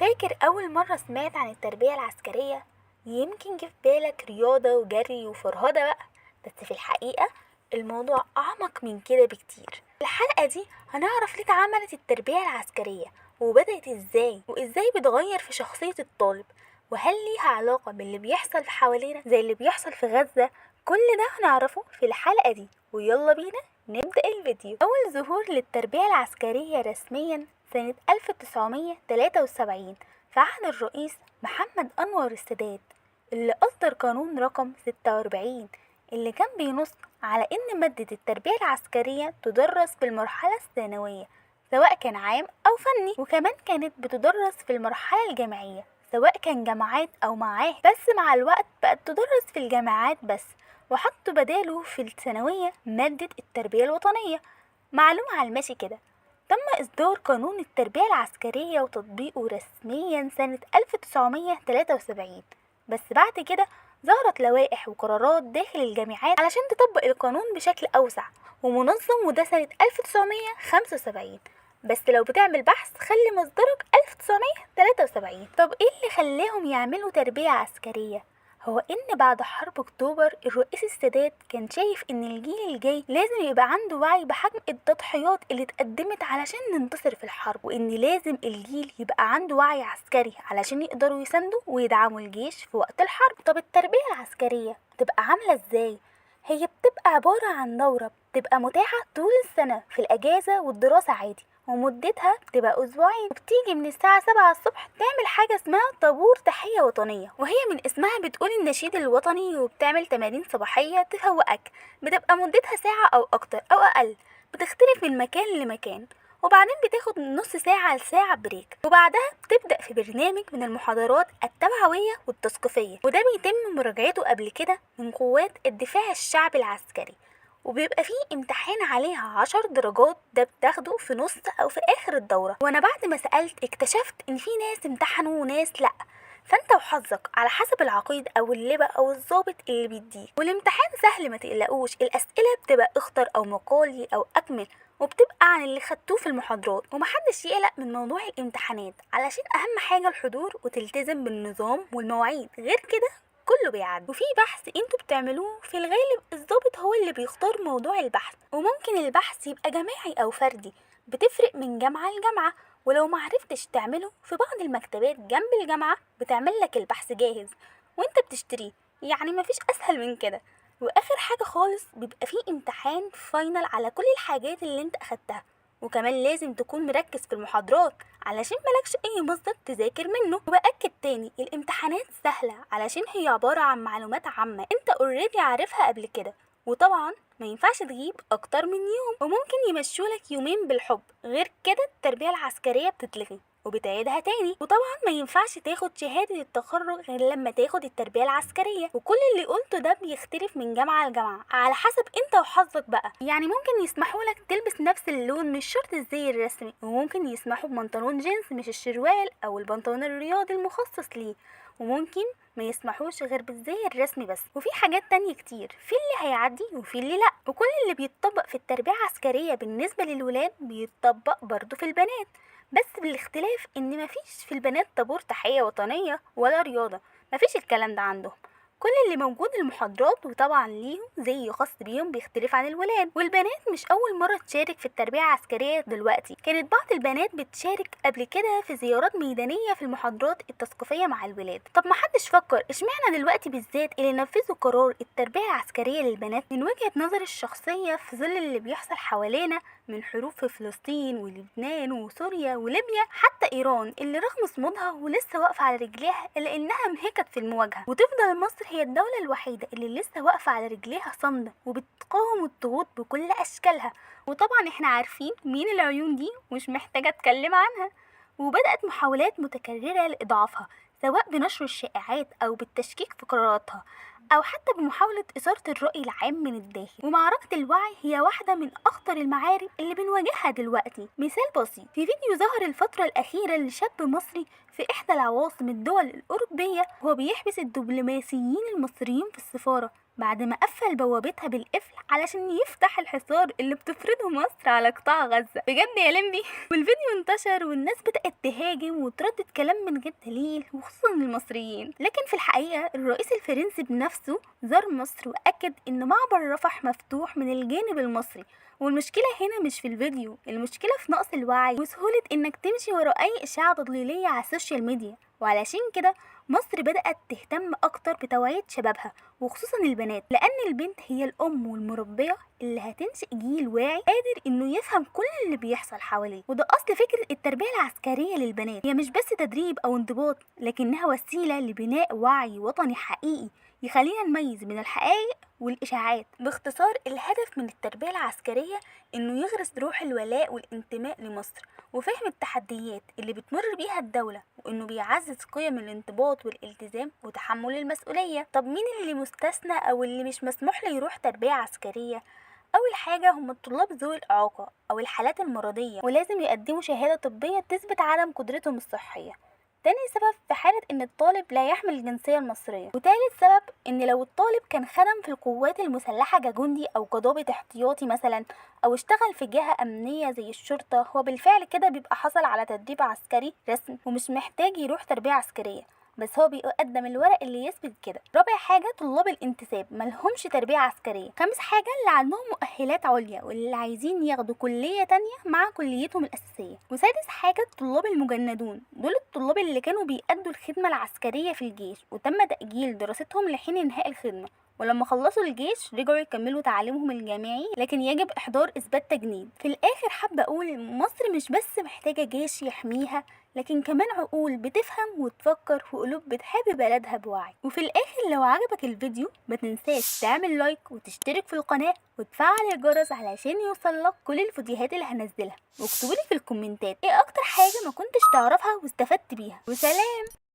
فاكر أول مرة سمعت عن التربية العسكرية؟ يمكن جه في بالك رياضة وجري وفرهدة بقى، بس في الحقيقة الموضوع أعمق من كده بكتير. الحلقة دي هنعرف ليه اتعملت التربية العسكرية وبدأت ازاي، وازاي بتغير في شخصية الطالب، وهل ليها علاقة باللي بيحصل في حوالينا زي اللي بيحصل في غزة. كل ده هنعرفه في الحلقة دي، ويلا بينا نبدأ الفيديو. أول ظهور للتربية العسكرية رسميا سنة 1973 في عهد الرئيس محمد أنور السادات، اللي أصدر قانون رقم 46 اللي كان بينص على إن مادة التربية العسكرية تدرس في المرحلة الثانوية سواء كان عام أو فني، وكمان كانت بتدرس في المرحلة الجامعية سواء كان جامعات أو معاهد، بس مع الوقت بقت تدرس في الجامعات بس، وحطوا بداله في الثانوية مادة التربية الوطنية. معلومة على الماشي كده، تم إصدار قانون التربية العسكرية وتطبيقه رسميا سنة 1973، بس بعد كده ظهرت لوائح وقرارات داخل الجامعات علشان تطبق القانون بشكل أوسع ومنظم، وده سنة 1975. بس لو بتعمل بحث خلي مصدرك 1973. طب ايه اللي خلاهم يعملوا تربية عسكرية؟ هو ان بعد حرب اكتوبر الرئيس السادات كان شايف ان الجيل الجاي لازم يبقى عنده وعي بحجم التضحيات اللي اتقدمت علشان ننتصر في الحرب، وان لازم الجيل يبقى عنده وعي عسكري علشان يقدروا يساندوا ويدعموا الجيش في وقت الحرب. طب التربية العسكرية بتبقى عاملة ازاي؟ هي بتبقى عبارة عن دورة بتبقى متاحة طول السنة في الأجازة والدراسة عادي، ومدتها بتبقى أسبوعين، وبتيجي من الساعة 7 الصبح تعمل حاجة اسمها طابور تحية وطنية، وهي من اسمها بتقول النشيد الوطني، وبتعمل تمارين صباحية تفوقك، بتبقى مدتها ساعة أو أكتر أو أقل، بتختلف من مكان لمكان، وبعدين بتاخد من نص ساعة لساعة break، وبعدها بتبدأ في برنامج من المحاضرات التوعوية والتثقيفية، وده بيتم مراجعته قبل كده من قوات الدفاع الشعبي العسكري، وبيبقى فيه امتحان عليها 10 درجات، ده بتاخده في نص او في اخر الدورة. وانا بعد ما سألت اكتشفت ان في ناس امتحنوا وناس لا، فانت وحظك على حسب العقيد او اللواء او الضابط اللي بيديك. والامتحان سهل ما تقلقوش، الاسئلة بتبقى اختر او مقالي او اكمل، وبتبقى عن اللي خدتوه في المحاضرات، ومحدش يقلق من موضوع الامتحانات علشان اهم حاجة الحضور وتلتزم بالنظام والمواعيد، غير كده كله بيعدي. وفي بحث انتوا بتعملوه في الغالب الضابط هو اللي بيختار موضوع البحث، وممكن البحث يبقى جماعي او فردي، بتفرق من جامعة لجامعة، ولو معرفتش تعمله في بعض المكتبات جنب الجامعة بتعمل لك البحث جاهز وانت بتشتريه، يعني مفيش اسهل من كده. واخر حاجة خالص بيبقى فيه امتحان final على كل الحاجات اللي انت اخدتها، وكمان لازم تكون مركز في المحاضرات علشان مالكش اي مصدر تذاكر منه. وبأكد تاني الامتحانات سهلة علشان هي عبارة عن معلومات عامة انت already عارفها قبل كده، وطبعا ما ينفعش تغيب اكتر من يوم، وممكن يمشولك يومين بالحب، غير كده التربية العسكرية بتتلغي وبتعيدها تاني. وطبعا ما ينفعش تاخد شهادة التخرج غير لما تاخد التربية العسكرية، وكل اللي قلته ده بيختلف من جامعة لجامعة على حسب انت وحظك بقى. يعني ممكن يسمحوا لك تلبس نفس اللون مش شرط الزي الرسمي، وممكن يسمحوا ببنطلون جينز مش الشروال او البنطلون الرياضي المخصص ليه، وممكن ما يسمحوش غير بالزي الرسمي بس. وفي حاجات تانية كتير، في اللي هيعدي وفي اللي لا. وكل اللي بيتطبق في التربية العسكرية بالنسبة للولاد بيتطبق برضو في البنات، بس بالاختلاف ان مفيش في البنات طابور تحية وطنية ولا رياضة، مفيش الكلام ده عندهم. كل اللي موجود المحاضرات، وطبعا ليهم زي خاص بيهم بيختلف عن الولاد. والبنات مش اول مرة تشارك في التربية العسكرية دلوقتي، كانت بعض البنات بتشارك قبل كده في زيارات ميدانية في المحاضرات التثقيفية مع الولاد. طب ما حدش فكر اشمعنى دلوقتي بالذات اللي نفذوا قرار التربية العسكرية للبنات؟ من وجهة نظري الشخصية في ظل اللي بيحصل حوالينا من حروب في فلسطين ولبنان وسوريا وليبيا، حتى ايران اللي رغم صمودها ولسه واقفة على رجليها الا انها انهكت في المواجهة، وتفضل مصر هي الدولة الوحيدة اللي لسه واقفة على رجليها صامدة وبتقاوم الضغوط بكل أشكالها. وطبعا احنا عارفين مين العيون دي ومش محتاجة اتكلم عنها. وبدأت محاولات متكررة لإضعافها سواء بنشر الشائعات أو بالتشكيك في قراراتها أو حتى بمحاولة إثارة الرأي العام من الداخل. ومعركة الوعي هي واحدة من أخطر المعارك اللي بنواجهها دلوقتي. مثال بسيط، في فيديو ظهر الفترة الأخيرة لشاب مصري في إحدى العواصم الدول الأوروبية وهو بيحبس الدبلوماسيين المصريين في السفارة بعد ما قفل بوابتها بالقفل علشان يفتح الحصار اللي بتفرضه مصر على قطاع غزة. بجد يا لمبي. والفيديو انتشر والناس بدأت تهاجم وتردد كلام من غير دليل، وخصوصا المصريين. لكن في الحقيقة الرئيس الفرنسي بنفسه زار مصر وأكد إن معبر رفح مفتوح من الجانب المصري. والمشكلة هنا مش في الفيديو، المشكلة في نقص الوعي وسهولة إنك تمشي ورا أي إشاعة تضليلية على ال social media. وعلشان كده مصر بدأت تهتم أكتر بتوعية شبابها وخصوصا البنات، لأن البنت هي الأم والمربية اللي هتنشئ جيل واعي قادر إنه يفهم كل اللي بيحصل حواليه. وده أصل فكرة التربية العسكرية للبنات، هي مش بس تدريب أو انضباط، لكنها وسيلة لبناء وعي وطني حقيقي يخلينا نميز بين الحقائق والإشاعات. باختصار، الهدف من التربية العسكرية إنه يغرس روح الولاء والانتماء لمصر وفهم التحديات اللي بتمر بيها الدولة، وإنه بيعزز قيم الانضباط والالتزام وتحمل المسؤولية. طب مين اللي مستثنى أو اللي مش مسموح له يروح تربية عسكرية؟ أول حاجة هم الطلاب ذوي الإعاقة أو الحالات المرضية، ولازم يقدموا شهادة طبية تثبت عدم قدرتهم الصحية. تاني سبب في حالة ان الطالب لا يحمل الجنسية المصرية. وتالت سبب ان لو الطالب كان خدم في القوات المسلحة كجندي او كضابط احتياطي مثلا، او اشتغل في جهة امنية زي الشرطة، هو بالفعل كده بيبقى حصل على تدريب عسكري رسمي ومش محتاج يروح تربية عسكرية، بس هو بيقدم الورق اللي يثبت كده. رابع حاجة طلاب الانتساب ملهمش تربية عسكرية. خامس حاجة اللي عندهم مؤهلات عليا واللي عايزين ياخدوا كلية تانية مع كليتهم الأساسية. وسادس حاجة الطلاب المجندون، دول الطلاب اللي كانوا بيأدوا الخدمة العسكرية في الجيش وتم تأجيل دراستهم لحين انهاء الخدمة، ولما خلصوا الجيش رجعوا يكملوا تعليمهم الجامعي، لكن يجب إحضار إثبات تجنيد. في الآخر حابة أقول مصر مش بس محتاجة جيش يحميها، لكن كمان عقول بتفهم وتفكر وقلوب بتحب بلدها بوعي. وفي الآخر لو عجبك الفيديو ما تنساش تعمل like وتشترك في القناة وتفعل الجرس علشان يوصلك كل الفيديوهات اللي هنزلها. واكتبولي في الكومنتات ايه اكتر حاجة ما كنتش تعرفها واستفدت بيها. وسلام.